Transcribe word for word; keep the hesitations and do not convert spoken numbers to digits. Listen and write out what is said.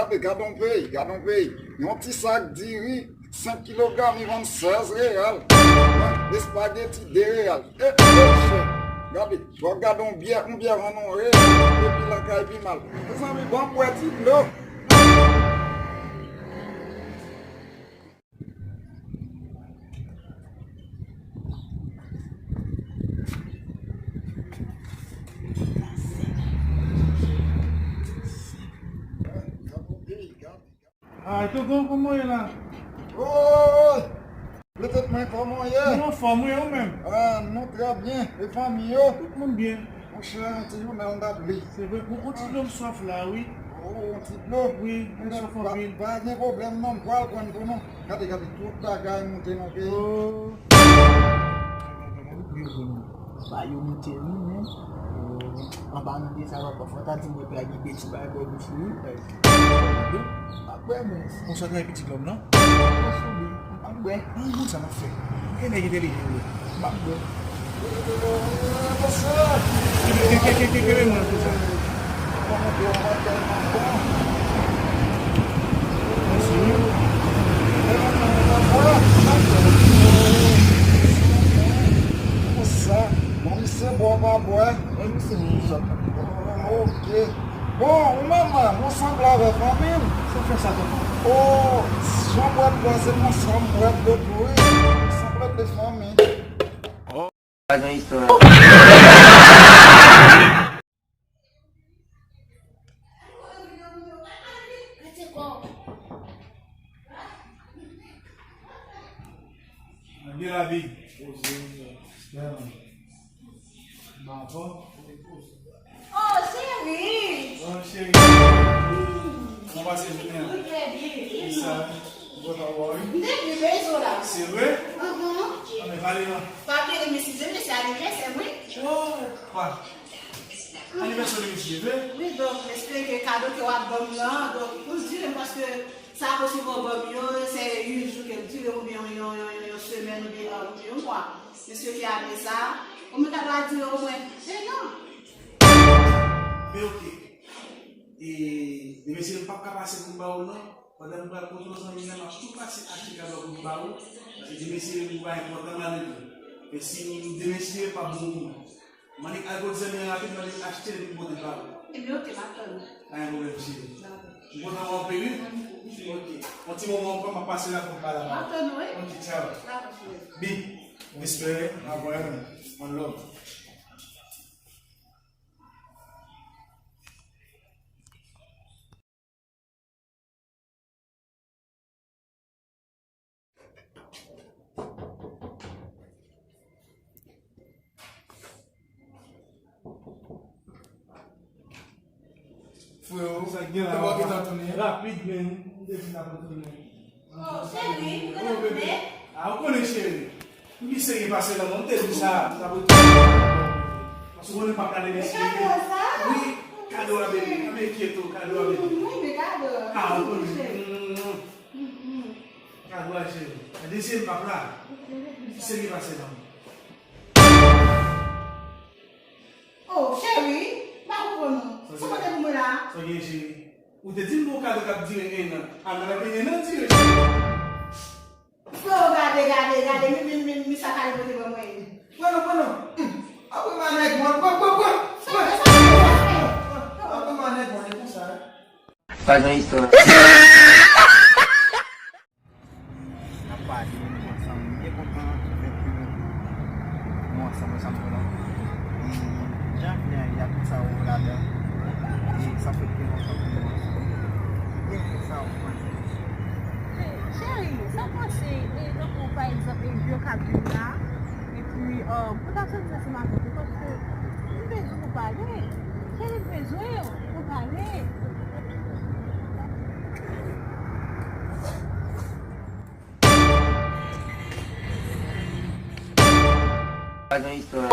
Gade, gade yon peyi, gade yon peyi. Yon ti sak diri, senk kilogram, li vann sèz reyal. Espageti, de reyal. E, e, chè. Gade, w ap gade yon byè, yon byè vann yon reyal. Epi lakay pi mal. Mezanmi, ban m bwè ti dlo. Ah, Togo, kòman w ye la? Oh! Petèt mwen, kòman w ye? Mwen anfòm, wi, ou menm? Ah, nou trè byen. E fanmi yo? Tout moun byen. Monchè, yon ti jounen nou t ap li. Se vre, gon, gon ti dlo m swaf la, wi. Oh, yon ti dlo? Wi, m swaf anpil. Pa, pa gen pwoblèm non, m pral pran pou nou. Gade, gade, tout bagay moute nan peyi. Oh. Ba yo moute wi, men. Anba nou de sa, papa, fò ta di mwen pa gen de ti bagay bò bouch li. M ap bwè, men. Konsa, pitit lòm nan. Konsa, wi. M ap bwè. An, bon, sa m ap fè. E nèg entèlijan yo. M ap bwè. Kenbe, kenbe, kenbe, kenbe mwen konsa. Mèsi. Konsa, bon, misye bwè pa bwè. Bon, misye bwè. Ok. Bon, ou menm, ou sanble avè fanmi m. Sa fè sa, tonton? Oh, jan m wè l la, se konsa m wè l tou, wi. Sanble de fanmi. Oh. Pa gen istwa. Ann gen lavi. Poze, poze. Bèl. Bon, bon. Oh, cheri! Oh, cheri. Kòman w pase jounen an? Mwen trè byen. Wi, sa, mwen kontan wè w, wi. M te byen bezwen w la. Se vre? Anhan. Ann, men pale non. Pa bliye demen sis jen, se anivèsè m, wi. Oh, pa. Anivèsè w demen sis jen, vre? Wi, donk, m espere ke kado ke w ap ban m nan, donk, pou l dire m, paske sa posib w ban m yo, se uit jou ke l dire, oubyen yon, yon, yon, yon semèn, oubyen, euh, oubyen yon mwa. M espere ke apre sa, omwen kado a dire omwen en an. Men oke. E, demen sis jen m p ap ka pase pou m ba w l non. Pandan m pral kote yon zanmi m nan, m ap tou pase achte kado pou m ba ou. Paske demen sis jen m ba enpòtan malgre tou. E si demen sis jen m pa bon pou mwen. M annik al kote zanmi an rapid, m annik achte l epi m pote l ba ou. Ebyen, oke, m ap tann ou. Pa gen pwoblèm, cheri. Dakò. M kontan wè w anpil, wi. Mwen menm tou. Oke. Yon ti moman ankò, m ap pase la pou m pale avè w. M ap tann ou, wi. Oke, tchao. Dakò, cheri. Bi, respè, m ap wè nou. One love. Freo, sa k gen la, ou pa gentan tounen? Rapid, men, m te fin ap tounen. Oh, cheri, ou gentan tounen? Ah, ou konnen, cheri. M pi serye pase lòt, non, m te di sa, m t ap retounen. Paske ou konnen m p ap gade mesye. E kado sa? Wi, kado a, baby. M enkyete w, kado a, baby. M renmen kado a. Ah, ou konnen. Mm, mm. Kado a, cheri. Gade zye m p ap la. M pi serye pase lòt. Oh, cheri, m pa konprann ou. Sa w pote pou mwen la? Sa w gen, cheri? Ou te di m gon kado k ap dire en an. An nan men en an dire, cheri. Freo, gade, gade, gade, men, men, men, men sa Kali pote ban mwen. Pran non, pran non. Apre manèg mwen, pran, pran, pran. Sa, sa, sa, sa. Apre manèg mwen, e konsa, wi. Pa gen istwa. N ap pale, nou ansanm, m byen kontan fè ke nou ansanm, ansanm, ansanm. E jan jounen an ye a, tout sa yo ladan. E sa fè ke nou ansanm, nou ansanm. E sa ou panse? Cheri, sa w panse, e, tankou, pa egzanp, e, vye kado la, epi, e, pou ta soti ansanm avèk ou, paske m bezwen nou pale. Cheri, m bezwen w, nou pale. Pa gen istwa.